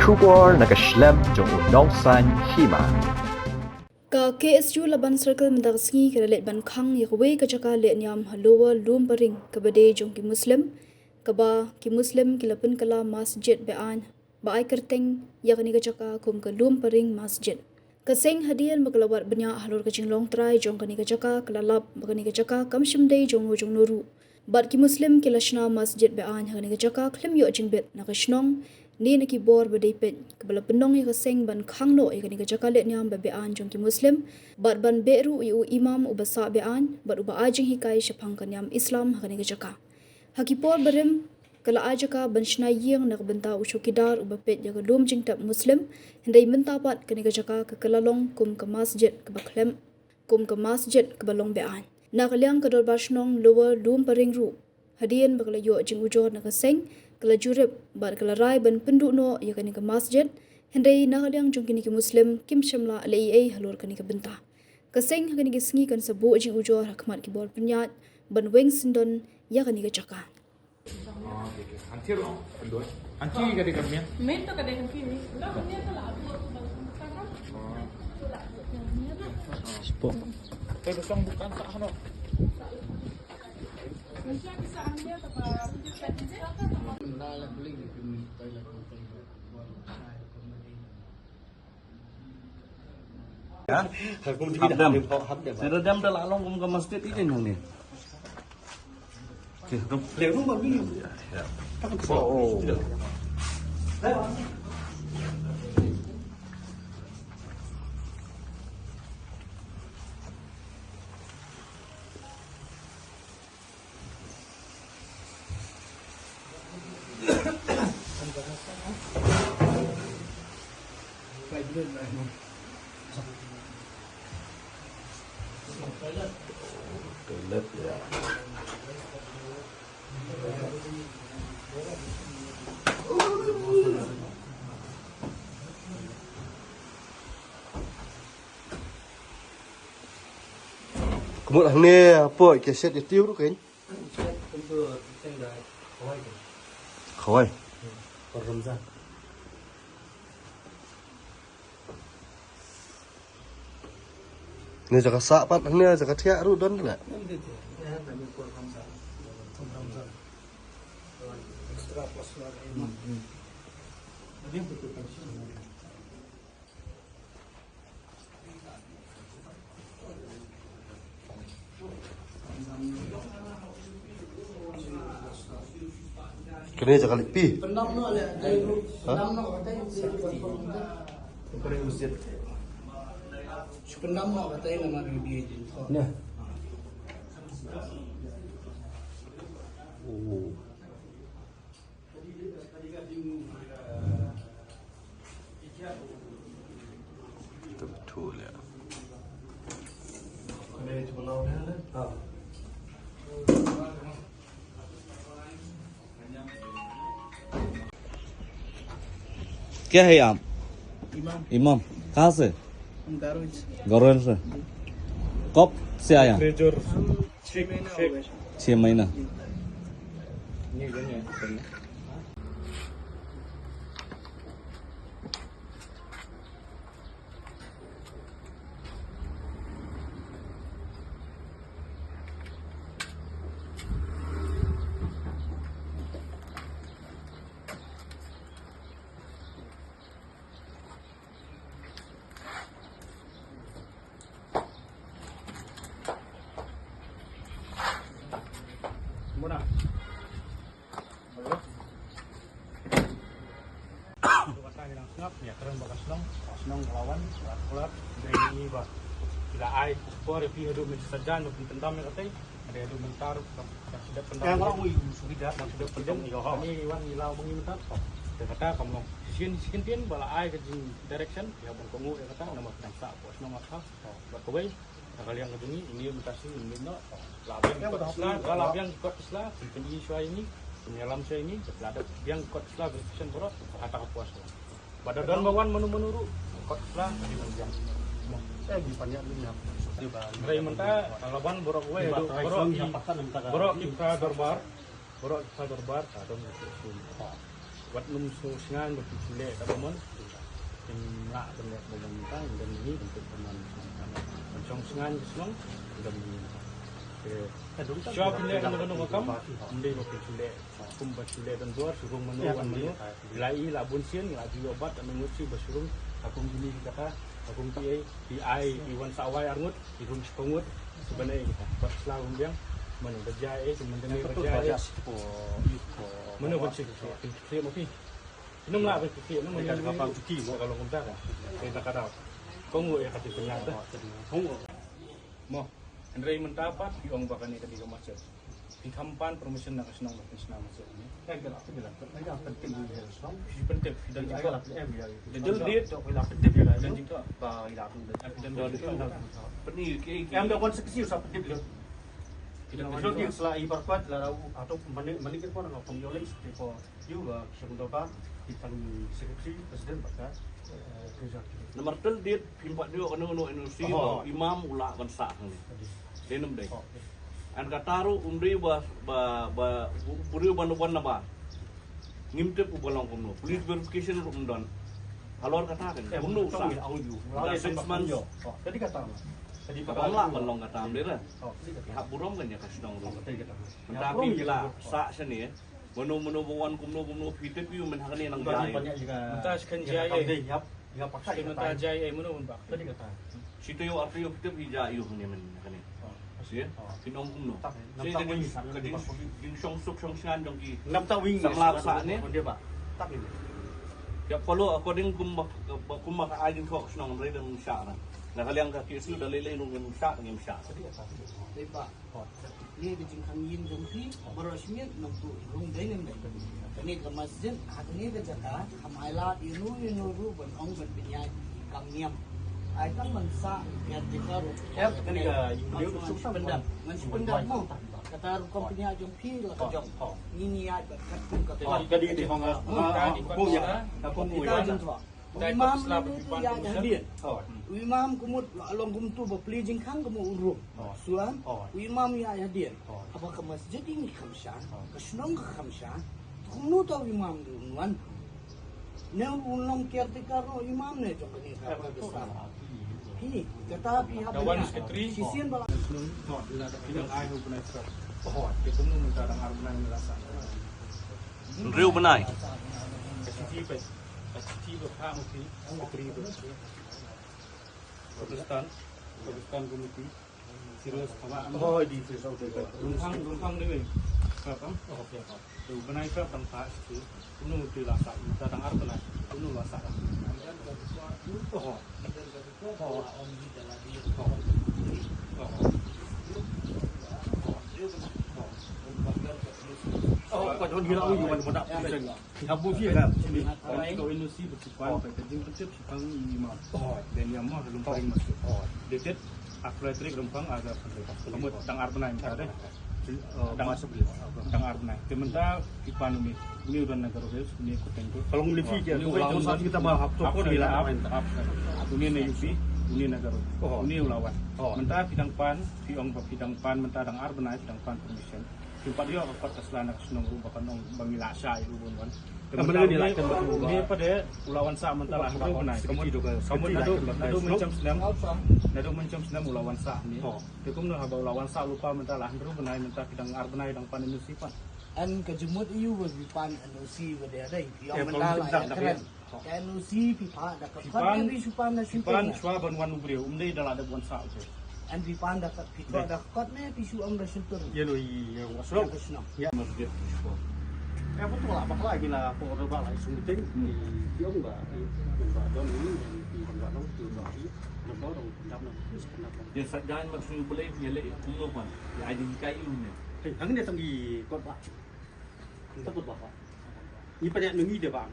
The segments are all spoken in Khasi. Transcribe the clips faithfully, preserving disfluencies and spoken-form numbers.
Khubor na ka shlem jong u nongsaiñ hima. Ka K S U Laban Circle mynta ka sngi ka la leit ban khang ïa kawei ka jaka leh niam ha Lower Lumparing kaba dei jong ki Muslim, kaba ki Muslim ki la pynkylla masjid be-aiñ ba ai kyrteng ïa kane ka jaka kum ka Lumparing Masjid. Ka seng hadien ba ka la wad bniah halor ka jinglong trai jong kane ka jaka ka la lap ba kane ka jaka kam shym dei jongno jongno ruh. Bad ki Muslim ki la shna masjid be-aiñ ha kane ka jaka khlem ïoh jingbit na ka shnong ne na ki bor ba dei peit, kaba la pynlong ïa ka seng ban khang noh ïa kane ka jaka leh niam ba be-aiñ jong ki Muslim bad ban beh ruh ïa u imam uba sah be-aiñ bad uba ai jinghikai shaphang ka niam Islam ha kane ka jaka. Ha ki por barim ka la ai jaka ban shna ïing na ka bynta u chowkidar uba peit ïa ka lum jingtep Muslim, hynrei mynta pat kane ka jaka ka kylla long kum ka masjid kaba khlem, kum ka masjid kaba long be-aiñ. Na ka liang ka Dorbar Shnong Lower Lumparing ruh, hadien ba ka la ïoh jingujor na ka seng, ka la jurip bad ka la rai ban pynduh noh ïa kane ka masjid, hynrei na ka liang jong kine ki Muslim kim shym la leh ei ei halor kane ka bynta. Ka seng ha kine ki sngi kan sa buh jingujor ha khmat ki bor pynïaid ban weng syndon ïa kane ka jaka. Hap dem. Hap dem. Sida dem da la long kum ka masjid i jeng ni. Okey, hap dem. Le rumah ni. Ya, ya. Oh, oh. Ka mut hangne hapoh ka shet ïa tiew ruh kein. Khawai. Ni jaka sah pat, ni jaka thiah ruh don la. Kene jaka lipi. Ha? Nah. Oh. क्या है आप? इमाम। इमाम। कहाँ से? हम गारो से। गारो से। कब से आया? हम छह महीना हो गया। छह महीना। Muna. Kata ngi dang sngap, ïa kren ba ka shnong, ka shnong ka la wan, ka la kular, dei ngi ba ki la ai por ïa phi haduh mynta sajan ba phin pyndam ïa katei, dei haduh mynta ruh ka, ka sdep pyndam. Ka wan ngi sdep pyndam, ngi wan ngi la ba ngi mynta. Te kata kam long shisien shisien ba la ai ka jing direction ïa ban kohnguh ïa kata namar ka dang sah hapoh shnong ka. Bad kawei, na ka liang ka jong ngi, ngi mynta shi, ngi mynta la biang ki kot sla, la biang ki kot sla, pynpyn i shuwa ïa ngi, pynïalam shuwa ïa ngi, la dep biang ki kot sla, verification baroh, ha kata ka por sla. Bad da don ba wan mano mano ruh, kot sla, ngi biang. Eh, ngi pynïaid ngi ïap. Hynrei mynta, la wan baroh kawei, baroh ki, baroh ki para dorbar, baroh ki para dorbar, ka don ki Wat nym sngewsngew ba phi shu leh kaba mon. Phin lah ban leh ba mon mynta, ym don ngi ban tip ba mon mynta. Ban shong sngewsngew ka shnong, ym don ngi mynta. Te shuwa phin leh kano kano ka kam, ym dei ba phin shu leh kumba shu leh don bor, shu rung mano wan mano. Ngi la i la bun sien, ngi la ju ïoh bat, ngi ngut shuh ba shu rung. Ka kum kine ki kata, ka kum ki ei, ki ai, ki wan sa wai ar ngut, ki rung shiphew ngut. Shu ban ei kita. Bat sla rung biang. Mano ba jia ei, ki mynta ne ba jia ei. Mano ban shu ki, ki, ki, ki, ma phi. Phi nym lah ban phi, phi nym lah ban phi, ka long kumta ka. Ka long kumta ka. Ka ngu ïa ka ti pynlong ta. Mo, hynrei mynta pat phi ong ba kane ka dei ka masjid. Phi kham pan permission na ka shnong ban pynshna masjid ne. Phi pyntip, phi don jingthoh. Don jingthoh. Phi don jingthoh. Phi don jingthoh. Phi don jingthoh. Ïa ba ki shong dorbar, ki tang secretary, president bad ka, eh, treasurer. Namar till date phim pat ïoh kano kano N O C ba u imam u lah ban sah hangne. Dei ne ym dei? Ngan kata ruh um dei ba, ba, ba u briew ban wan na bar. Ngim tip uba long kumno. Police verification ruh ym don. Halor kata kan kumno u sah. Ynda six months. Ka bym lah ban long kata, ym dei re. Ki hap burom kan ïa ka shnong ruh. Mynta phi lah sah shane. Mano mano ba wan kumno kumno phi tip ïa u mynta hangne nang jia ïa u. Mynta shi kynjia ïa u. Mynta jia ïa u mano ban bak. Shi taïew ar taïew phi tip ïa jia ïa u hangne mynta hangne. Shi phin ong kumno. Shi ka jing, ka jing, jingshong suk shong shngan jong ki samla ba sah ne. Ki follow according kumba, kumba ka ai jingthoh ka shnong, hynrei dang shah na. Na ka liang ka K S U da lei lei ruh ngim shah, ngim shah. Dei ba. Kane ka jingkhang ïing jong phi baroh shi miet nangtu rung dei ne ym dei. Kane ka masjid ha kane ka jaka kam ai lad ïa no ïa no ruh ban ong ban pynïaid kam niam. Ai tang ban sah ïa ka ruh. Ngan shu pyndap, ngan shu pyndap mo. Kata ruh kam pynïaid jong phi la ka jong. Ngi ngi ïaid bad katkum ka. Ka dei dei hong. Ka dei hong. U imam ne u ïaid hadien. U imam ka mut la long kumtu ba plie jingkhang ka mut u rung. Suan. U imam u ïaid hadien. Haba ka masjid ngi kham sha, ka shnong ka kham sha. Te kumno ta u imam u wan? Ne u long caretaker u imam ne jong kane ka Pakistan. Phi kata phi hap. Shisien ba la. Hynriew bnai. Ka shithi ba, ka shithi ba phah ma phi, ka shithi ba. Pakistan, Pakistan Committee. Serious ka ba. Oh, di serious, okay, okay. Rung phang, rung phang ni wei. Ka phang? Oh, okay, okay. Tu bnai ka tang phah shithi. Kumno tu la sah, ta dang ar bnai. Kumno la sah. Oh. Dang ar bnai mynta de. Dang ar bnai. Te mynta phi pan uni, uni u don na Garo Hills, uni u kyrteng tu. Ka long uni u don, uni na U P, uni na Garo. Uni u la wan. Mynta phi dang pan, phi ong ba phi dang pan mynta dang ar bnai, phi dang pan permission. Phim pat ïoh ka kot ka sla na ka shnong ruh ba kan ong ba ngi la shah ïa u ban wan. Te mynta uni pat de u la wan sah mynta la hynriew bnai. Ka mut naduh mynshem snem, naduh mynshem snem u la wan sah ne. Te kumno haba u la wan sah lypa mynta la hynriew bnai, mynta phi dang ar bnai dang pan N O C pat. Yn ka jingmut ïa u ba phi pan N O C ba dei dei phi ong mynta la ïa kren. Ka N O C phi pan da ka kot ne phi shu pan da shu pan shuwa ban wan u briew, um dei da la dep wan sah u briew. Yn phi pan da ka, phi thoh da ka kot ne phi shu ong da shu tur. Ïa lo ïa wa shnong. Ïa masjid shuwa. Ïa phi tu la bakla phi la por ba la shu meeting. Phi ong ba phi ba don ni phi ba don tu ba phi. Ïa sa jan ba shu Blei phi leh kumno pan. Ïa ai jingkai ïa u ne. Hei, hangne tang ki kot ba. Tang kot ba. Ngi pynïaid ngi de ba.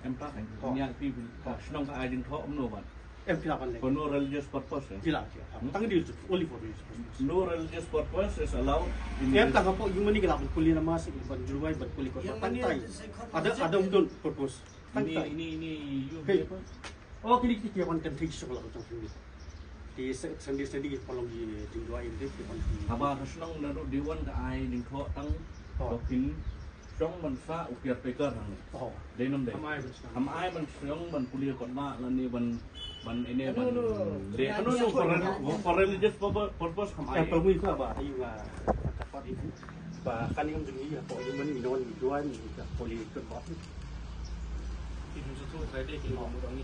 Em pa kan. Ngi ïa phi phi. Shnong ka ai jingthoh kumno ban. Em phi la ban leh. For no religious purpose. Phi la phi. Tang di only for religious purpose. No religious purpose is allowed in. Em tang hapoh ïing mane ki la ban pule namar ban jurwai ban pule kot. Tang tai. Ada ada ym don purpose. Tang tai. Ini ini you. Oh, kini kita kian kan thik syok la jong kini. Ki Sunday Sunday ki pynlong ki jingduwai ki pynlong. Haba ka shnong naduh dei wan ka ai jingthoh tang. Ba phin Shong ban sah u caretaker hangne. Dei nam dei. Ham ai ban shong ban pule kot ba lane ban, ban ine ban. Dei, no, no, for, for religious purpose ham ai. Pyrmui ka ba ayu nga ka kot ini. Ba kane kam jong ngi hapoh Human Rights Watch ngi ka pule kot ba. Ki dei satu Friday ki long dong ni.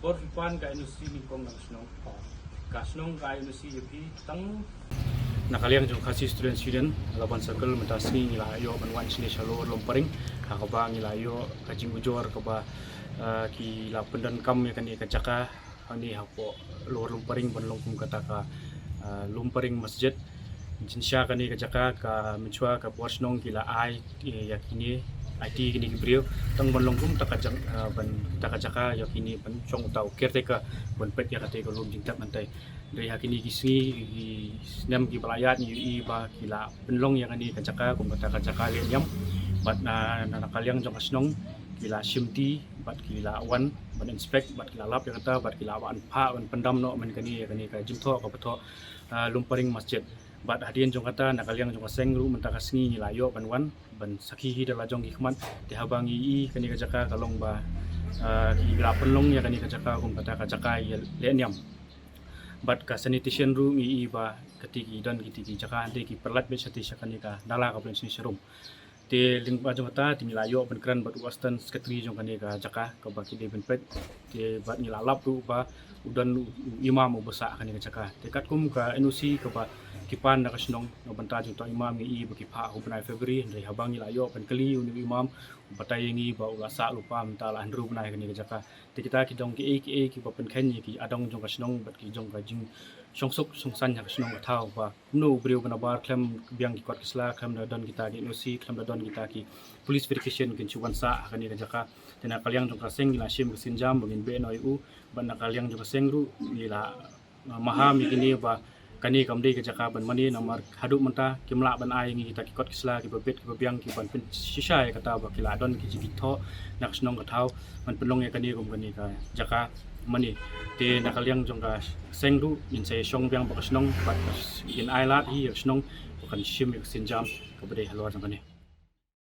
Por ki pan ka N O C ni kong ka shnong. Ka shnong ka N O C ïa phi tang. Na ka liang jong Khasi Students' Union Laban Circle mynta sngi ngi la ïoh ban wan shane sha Lower Lumparing ha kaba ngi la ïoh ka jingujor kaba, ah, ki la pyndonkam ïa kane ka jaka hangne hapoh Lower Lumparing ban long kum kata ka, ah, Lumparing Masjid. Jingshisha kane ka jaka ka mynshuwa ka bor shnong ki la ai, eh, ïa kine, aiti kine ki briew tang ban long kum kata ka jaka, ah, ban kata ka jaka ïa kine ban shong uta u caretaker ban peit ïa kata ka lum jingtep mynta. Dei ha kine ki sngi, ki snem kiba la ïaid ngi ïohi ba ki la pynlong ïa kane ka jaka kum kata ka jaka leh niam. Bad na, na, na ka liang jong ka shnong ki la shim ti bad ki la wan ban inspect bad ki la lap ïa kata bad ki la wan phah ban pyndam noh man kane ïa kane ka jingthoh kaba thoh, ah, Lumparing Masjid. Bad hadien jong kata na ka liang jong ka seng ruh mynta ka sngi ngi la ïoh ban wan ban sakhi hi da la jong ki khmat. Te haba ngi ïohi kane ka jaka ka long ba, ah, ki la pynlong ïa kane ka jaka kum kata ka jaka ïa leh niam. Bad ka sanitation ruh ngi ïohi ba kiti ki don kiti ki jaka hynrei ki pynlait beit shatei sha kane ka nala kaba don shane sharum. Te lyngba jong kata te ngi la ïoh ban kren bad u Assistant Secretary jong kane ka jaka kaba ki dei ban peit. Te bad ngi la lap ruh ba u don u, u imam uba sah kane ka jaka. Te katkum ka N O C kaba ki pan na ka shnong na bynta jong uta u imam ngi ïohi ba ki phah ha u bnai February, hynrei haba ngi la ïoh ban kylli ïa une u imam u batai ïa ngi ba u la sah lypa mynta la hynriew bnai kane ka jaka. Te kita ki dong kiei kiei kiba pynkheiñ ïa ki adong jong ka shnong bad ki jong ka jingshongsuk shongsaiñ ha ka shnong ka thaw ba kumno u briew ba nabar khlem biang ki kot ki sla, khlem da don kita ki N O C, khlem da don kita ki police verification kin shu wan sah ha kane ka jaka. Te na ka liang jong ka seng ngi la shim ka sienjam ba ngin beh noh ïa u bad na ka liang jong ka seng ruh ngi la, ah, maham ïa kine ba kane kam dei ka jaka ban mane namar haduh mynta kim lah ban ai ïa ngi kita ki kot ki sla kiba bit kiba biang ki ban pynshisha ïa kata ba ki la don ki jingthoh na ka shnong ka thaw ban pynlong ïa kane kum kane ka jaka mane. Te na ka liang jong ka seng ruh ngin sa ïa shong biang bad ka shnong bad ngin ai lad hi ïa ka shnong ba kan shim ïa ka sienjam kaba dei halor jong kane.